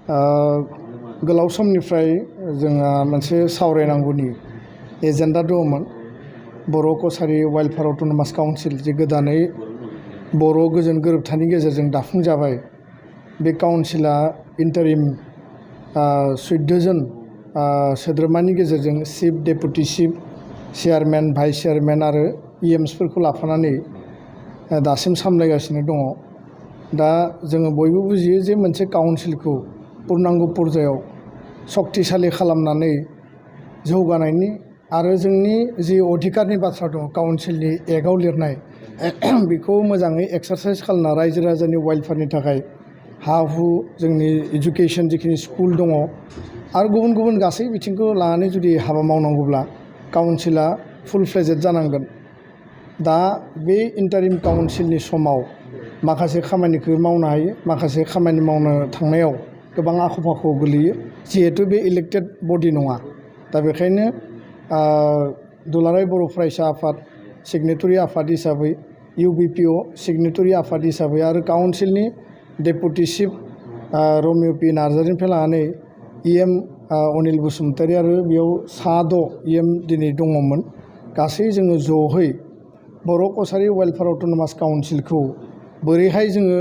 गोलाव समनिफ्राय जोंहा मोनसे सावरायनांगौनि एजेन्डा दङमोन। बर' कसारी वेलफेयार अट'नमास काउन्सिल जे गोदानै बर' गोजोन गोरोबथानि गेजेरजों दाफुंजाबाय, बे काउन्सिला इन्टारिम 14 जन सोद्रोमानि गेजेरजों chief, deputy chief, chairman, vice chairman आरो इएमसफोरखौ लाफानानै दासिम सामलायगासिनो दङ। दा जोङो बयबो बुजियो जे मोनसे काउन्सिलखौ पूर्णांग पर्यायाव शक्तिशाली खालामनानै जौगानायनि आरो जोंनि जि अधिकारनि बाथ्रा दं काउन्सिलनि एक्टआव लिरनाय बेखौ मोजाङै एक्सारसाइज खालामना रायजो राजानि वेलफेयारनि थाखाय हा हु, जोंनि एजुकेशन जिखिनि स्कुल दङ आरो गुबुन गुबुन गासै बिथिंखौ लानानै जुदि हाबा मावनांगौब्ला काउन्सिला फुल फ्लेजेड जानांगोन। दा बे इन्टारिम काउन्सिलनि समाव माखासे खामानिखौ मावनो हायो, माखासे खामानि मावनो थांनायाव गोबां आख' फाख' गोलैयो, जिहेतु बे इलेक्टेड बडि नङा। दा बेखायनो दुलाराय बर' फरायसा आफाद सिगनेटरि आफाद हिसाबै, UBPO सिगनेटरि आफाद हिसाबै आरो काउन्सिलनि डेपुटि चिफ रमिय पि नार्जारिनिफ्राय लानानै EM अनिल बसुमतारी आरो बेयाव 6 EM दिनै दङमोन। गासै जोङो ज'है बर' कसारी वेलफेयार अट'नमास काउन्सिलखौ बोरैहाय जोङो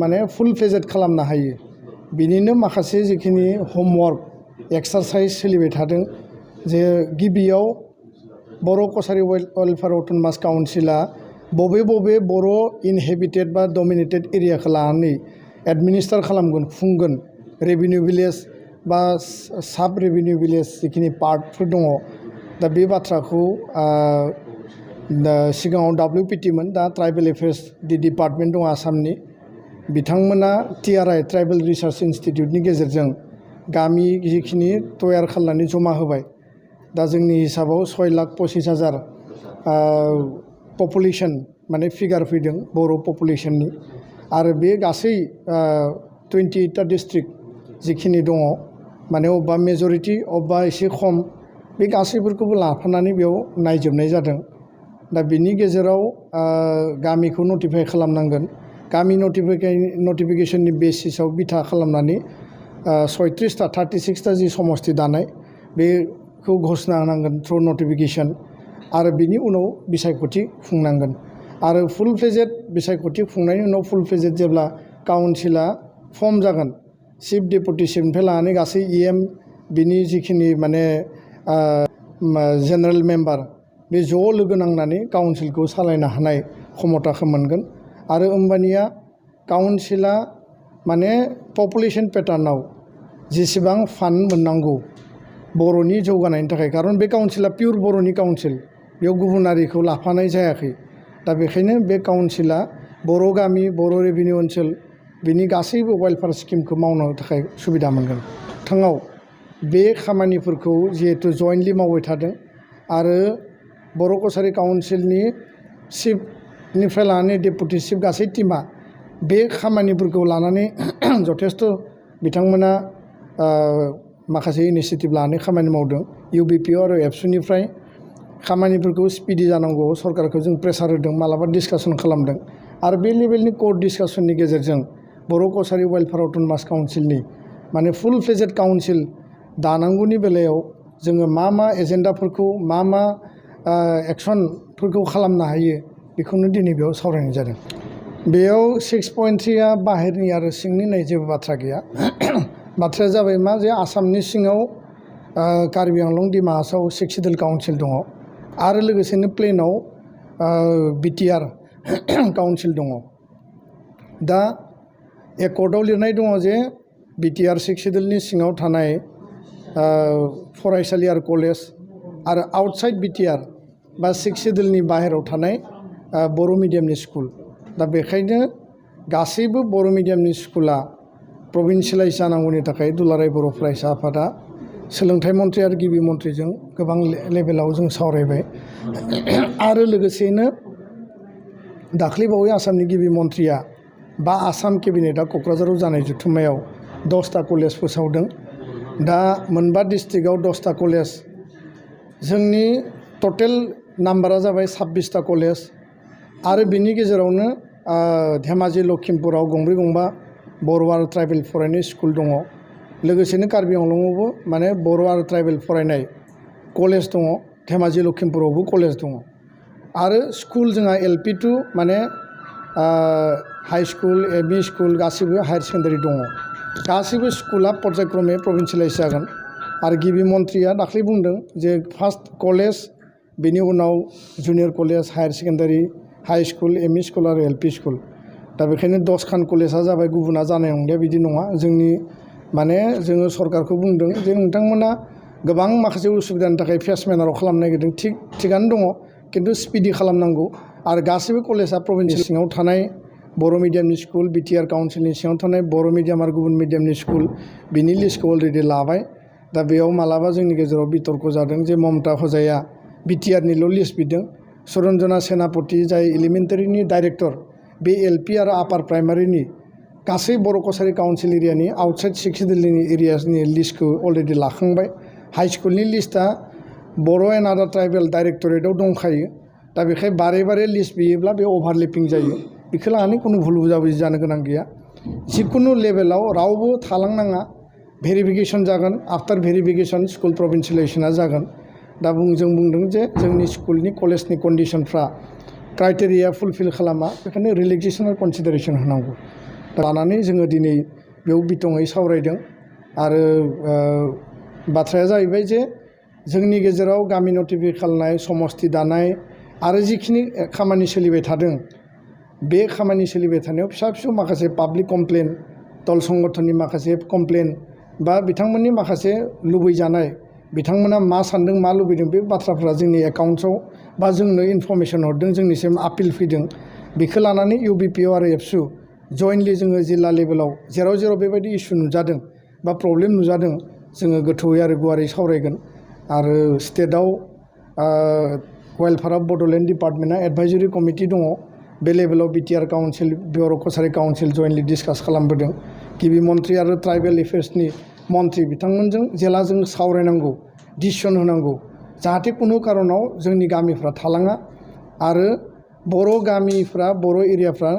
माने फुल फ्लेजेड खालामनो हायो, बिनिनो माखासे जिखिनि हमवर्क एक्सारसाइज सोलिबाय थादों। जे गिबियाव बर' कसारी वेलफेयार अट'नमास काउन्सिला बबे बबे बर' इनहेबिटेड बा डमिनेटेड एरियाखौ लानानै एडमिनिस्ट्रेट खालामगोन, खुंगोन, रेभिनिउ भिलेज बा साब रेभिनिउ भिलेज जिखिनि पार्टफोर दङ। दा बे बाथ्राखौ सिगाङाव WPT मोन, दा ट्राइबेल एफेयार्स डिपार्टमेन्ट दङ आसामनि, बिथांमोना TRI ट्राइबेल रिसार्च इन्स्टिटिउटनि गेजेरजों गामि जिखिनि तयार खालामनानै जमा होबाय। दा जोंनि हिसाबाव 6,25,000 पपुलेसन माने फिगार फैदों बर' पपुलेसननि, आरो बे गासै 28टा डिस्ट्रिक्ट जिखिनि दङ, माने अबेबा मेजरिटि अबेबा एसे खम, बे गासैफोरखौबो लाफानानै बेयाव नायजोबनाय जादों। दा बिनि गेजेराव गामिखौ नटिफाइ खालामनांगोन। गामि नटिफिकेशननि बेसिसाव बिथा खालामनानै 36टा 36टा जि समस्ति दानाय बेखौ घोषणा होनांगोन थ्रु नटिफिकेशन, आरो बिनि उनाव बिसायख'थि खुंनांगोन। आरो फुल फ्लेजेड बिसायख'थि खुंनायनि उनाव फुल फ्लेजेड जेब्ला काउन्सिला फर्म जागोन, चिफ, डेपुटि चिफनिफ्राय लानानै गासै EM बिनि जिखिनि माने जेनेरेल मेम्बार, बे ज' लोगो नांनानै काउन्सिलखौ सालायनो हानाय क्षमताखौ मोनगोन। आरो होमबानिया काउन्सिला माने पपुलेसन पेटार्नाव जेसेबां फान्ड मोननांगौ बर'नि जौगानायनि थाखाय, खारन बे काउन्सिला पियर बर'नि काउन्सिल, बेयाव गुबुनारिखौ लाफानाय जायाखै। दा बेखायनो बे काउन्सिला बर' गामि, बर' रेभिनिउ ओनसोल, बिनि गासैबो वेलफेयार स्किमखौ मावनो थाखाय सुबिदा मोनगोन। थाङाव बे खामानिफोरखौ जिहेतु जयेन्टलि मावबाय थादों, आरो बर' कसारी काउन्सिलनि चिफनिफ्राय लानानै डेपुटि चिफ गासै टिमा बे खामानिफोरखौ लानानै जथेस्थ' बिथांमोना माखासे इनिसियेटिभ लानानै खामानि मावदों। UBPO आरो एबसुनिफ्राय खामानिफोरखौ स्पिडि जानांगौ सरकारखौ जों प्रेसार होदों, मालाबा डिसकासन खालामदों, आरो बे लेभेलनि कोर्ट डिसकासननि गेजेरजों बर' कसारी वेलफेयार अट'नमास काउन्सिलनि माने फुल फ्लेजेड काउन्सिल दानांगौनि बेलायाव जोङो मा मा एजेन्डाफोरखौ, मा मा एक्सनफोरखौ खालामनो हायो, बेखौनो दिनै बेयाव सावरायनाय जादों। बेयाव 6.3आ बाहेरनि आरो सिंनि होननाय जेबो बाथ्रा गैया। बाथ्राया जाबाय मा, जे आसामनि सिङाव कार्बि आंलं डिमा हासाव 6 सिडुल काउन्सिल दङ, आरो लोगोसेनो प्लेनाव BTR काउन्सिल दङ। दा एकर्डआव लिरनाय दङ जे BTR 6 सिडुलनि सिङाव थानाय फरायसालि आरो कलेज, आरो आउटसाइड BTR बा 6 सिडुलनि बाहेरायाव थानाय बर' मिडियामनि स्कुल। दा बेखायनो गासैबो बर' मिडियामनि स्कुला प्रभिन्सियेलाइज जानांगौनि थाखाय दुलाराय बर' फरायसा आफादा सोलोंथाइ मन्थ्रि आरो गिबि मन्थ्रिजों गोबां लेभेलाव जों सावरायबाय। आरो लोगोसेनो दाख्लैबावै आसामनि गिबि मन्थ्रिया बा आसाम केबिनेटआ क'क्राझाराव जानाय जथुम्मायाव 10टा कलेज फोसावदों। दा मोनबा डिस्ट्रिक्टआव 10टा कलेज, जोंनि टटेल नाम्बारा जाबाय 26टा कलेज, आरो बिनि गेजेरावनो धेमाजि लखिमपुराव गंब्रै गंबा बर' आरो ट्राइबेल फरायनाय स्कुल दङ लोगोसेनो कार्बि आंलंआवबो माने बर' आरो ट्राइबेल फरायनाय कलेज दङ धेमाजि लखिमपुरावबो कलेज दङ आरो स्कुल जोंहा LP टु माने हाई स्कुल ME स्कुल गासिबो हायार सेकेन्डारि दङ गासिबो स्कुला पर्यायक्रमे प्रभिन्सियेलाइज जागोन आरो गिबि मन्थ्रिया दाख्लै बुंदों जे फार्स्ट कलेज बेनि उनाव junior college higher secondary high school ME school आरो LP स्कुल दा बेखायनो 10खान कलेजा जाबाय गुबुना जानाय नंलिया बिदि नङा जोंनि माने जोङो सरकारखौ बुंदों जे नोंथांमोना गोबां माखासे उसुबिदानि थाखाय फेस मेनाराव खालामनो नागिरदों थिगानो दङ किन्तु स्पिडि खालामनांगौ आरो गासैबो कलेजा प्रभिन्सनि सिङाव थानाय बर' मिडियामनि स्कुल BTR काउन्सिलनि सिङाव थानाय बर' मिडियाम आरो गुबुन मिडियामनि स्कुल बिनि लिस्टखौ अलरेडि लाबाय दा बेयाव मालाबा जोंनि गेजेराव बितर्क जादों जे ममता हजाया BTRनिल' लिस्ट बिदों सरन्जना सेनापति जाय एलिमेन्टारिनि डाइरेक्टर बे LP आरो आपार प्राइमारिनि गासै बर' कसारि काउन्सिल एरियानि आउटसाइड 6 दिल्लीनि एरियासनि लिस्टखौ अलरेडि लाखांबाय हाई स्कुलनि लिस्टआ बर' एन्ड आदार ट्राइबेल डाइरेक्टरेटआव दंखायो दा बेखाय बारे बारे लिस्ट बियोब्ला बे अभारलेपिं जायो बेखौ लानानै खुनु भुल बुजाबुजि जानो गोनां गैया जिकुनु लेभेलाव रावबो थालांनाङा भेरिफिकेसन जागोन आफ्टार भेरिफिकेसन स्कुल प्रभिन्सियेलाइजेसना जागोन दा जों बुंदों जे जोंनि स्कुलनि कलेजनि कन्डिसनफ्रा क्राइटेरिया फुलफिल खालामा बेखायनो रिलेक्सेसन आरो कनसिडारेसन होनांगौ लानानै जोङो दिनै बेयाव बिथङै सावरायदों आरो बाथ्राया जाहैबाय जे जोंनि गेजेराव गामि नटिफाइ खालामनाय समस्ति दानाय आरो जिखिनि खामानि सोलिबाय थादों बे खामानि सोलिबाय थानायाव फिसा फिसौ माखासे पाब्लिक कमप्लेन दल संगठननि माखासे कमप्लेन बा बिथांमोननि माखासे लुबैजानाय बिथांमोना मा सान्दों मा लुबैदों बे बाथ्राफ्रा जोंनि एकाउन्ट्सआव बा जोंनो इनफरमेसन हरदों जोंनिसिम आपिल फैदों बेखौ लानानै UBPO आरो एबसु जयेन्टलि जोङो जिल्ला लेभेलाव जेराव जेराव बेबायदि इसु नुजादों बा प्रब्लेम नुजादों जोङो गोथौयै आरो गुवारै सावरायगोन आरो स्टेटआव वेलफेयार अफ बड'लेण्ड डिपार्टमेन्टआ एडभाइजरि कमिटि दङ बे लेभेलाव BTR काउन्सिल बर' कसारि काउन्सिल जयेन्टलि डिसकास खालामबोदों गिबि मन्थ्रि आरो ट्राइबेल एफेयार्सनि मन्थ्रि बिथांमोनजों जेला जों सावरायनांगौ डिसिसन होनांगौ जाहाथे खुनु कारनाव जोंनि गामिफ्रा थालाङा आरो बर' गामिफ्रा बर' एरियाफ्रा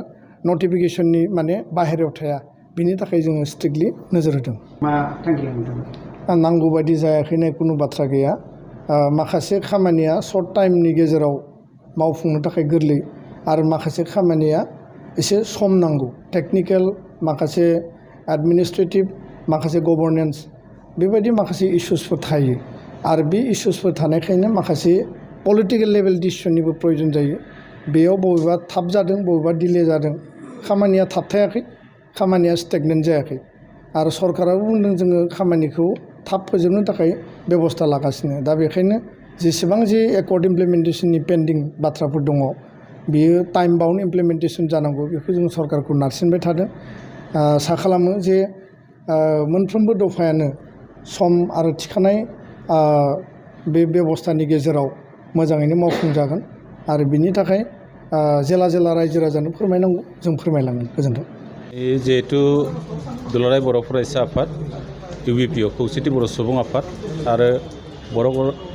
नटिफिकेसननि माने बाहेरायाव थाया बिनि थाखाय जोङो स्ट्रिक्टलि नोजोर होदों मा थांखि लादों नांगौ बायदि जायाखैनो खुनु बाथ्रा गैया माखासे खामानिया सर्ट टाइमनि गेजेराव मावफुंनो थाखाय गोरलै आरो माखासे खामानिया एसे सम नांगौ टेकनिकेल माखासे एडमिनिस्ट्रेटिभ माखासे गभर्नेन्स बेबायदि माखासे इस्युसफोर थायो आरो बे इस्युसफोर थानायखायनो माखासे पलिटिकेल लेभेल डिसिसननिबो प्रयोजन जायो बेयाव बबेबा थाब जादों बबेबा डिले जादों खामानिया थाबथायाखै खामानिया स्टेगनेन्ट जायाखै आरो सरकाराबो बुंदों जोङो खामानिखौ थाब फोजोबनो थाखाय बेबस्था लागासिनो दा बेखायनो जेसेबां जे एकर्ड इमप्लिमेन्टेसननि पेन्डिं बाथ्राफोर दङ बियो टाइम बाउन्ड इमप्लिमेन्टेसन जानांगौ बेखौ जों सरकारखौ नारसिनबाय थादों आसा खालामो जे मोनफ्रोमबो दफायानो सम आरो थिखानाय बे बेबस्थानि गेजेराव मोजाङैनो मावफुंजागोन आरो बिनि थाखाय जेला जेला रायजो राजानो फोरमायनांगौ जों फोरमायलांगोन गोजोन्थों जिहेतु दुलाराय बर' फरायसा आफाद UBPO खौसेथि बर' सुबुं आफाद आरो बर'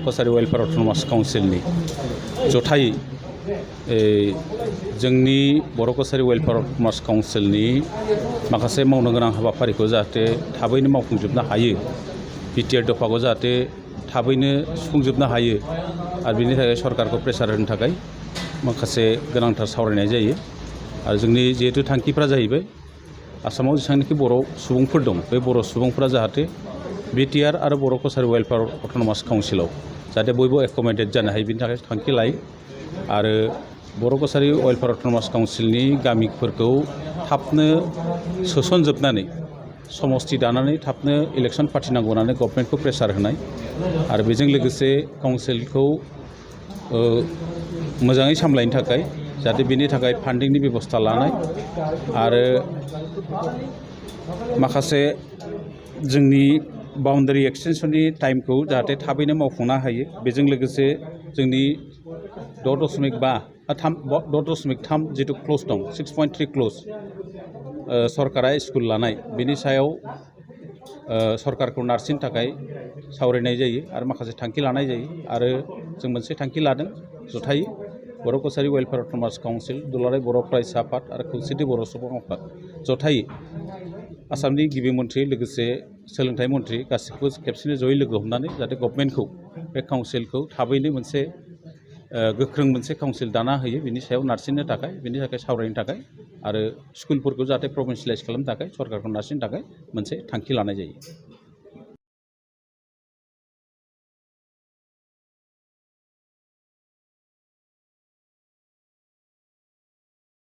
कसारि वेलफेयार अट'नमास काउन्सिलनि जथायै जोंनि बर' कसारि वेलफेयार अट'नमास काउन्सिलनि माखासे मावनो गोनां हाबाफारिखौ जाहाथे थाबैनो मावफुंजोबनो हायो BTR दफाखौ जाहाथे थाबैनो सुफुंजोबनो हायो आरो बिनि थाखाय सरकारखौ प्रेसार होनो थाखाय माखासे गोनांथार सावरायनाय जायो आरो जोंनि जिहेतु थांखिफ्रा जाहैबाय आसामाव जेसेबांनाखि बर' सुबुंफोर दं बे बर' सुबुंफोरा जाहाथे BTR आरो बर' कसारि वेलफेयार अट'नमास काउन्सिलाव जाहाथे बयबो एक'मडेट जानो हायो बिनि थाखाय थांखि लायो आरो बर' कसारि वेलफेयार अट'नमास काउन्सिलनि गामिफोरखौ थाबनो सोसनजोबनानै समस्ति दानानै थाबनो इलेक्सन फाथिनांगौ होननानै गभर्नमेन्टखौ प्रेसार होनाय आरो बेजों लोगोसे काउन्सिलखौ मोजाङै सामलायनो थाखाय जाहाथे बेनि थाखाय फान्डिंनि बेबस्था लानाय आरो माखासे जोंनि बाउन्डारि एक्सटेनसननि टाइमखौ जाहाथे थाबैनो मावफुंनो हायो बेजों लोगोसे जोंनि 6.3 जिथु क्ल'ज दं 6.3 क्ल'ज सरकारा स्कुल लानाय बेनि सायाव सरकारखौ नारसिननो थाखाय सावरायनाय जायो आरो माखासे थांखि लानाय जायो आरो जों मोनसे थांखि लादों जथायै बर' कसारि वेलफेयार अट'नमास काउन्सिल दुलाराय बर' फरायसा आफाद आरो खौसेथि बर' सुबुं आफाद जथायै आसामनि गिबि मन्थ्रि लोगोसे सोलोंथाइ मन्थ्रि गासिखौबो खेबसेनो जयै लोगो हमनानै जाहाथे गभर्नमेन्टखौ बे काउन्सिलखौ थाबैनो मोनसे गोख्रों मोनसे काउन्सिल दाना होयो बिनि सायाव नारसिननो थाखाय बिनि थाखाय सावरायनो थाखाय आरो स्कुलफोरखौ जाहाथे प्रभिन्सियेलाइज खालामनो थाखाय सरकारखौ नारसिननो थाखाय मोनसे थांखि लानाय जायो।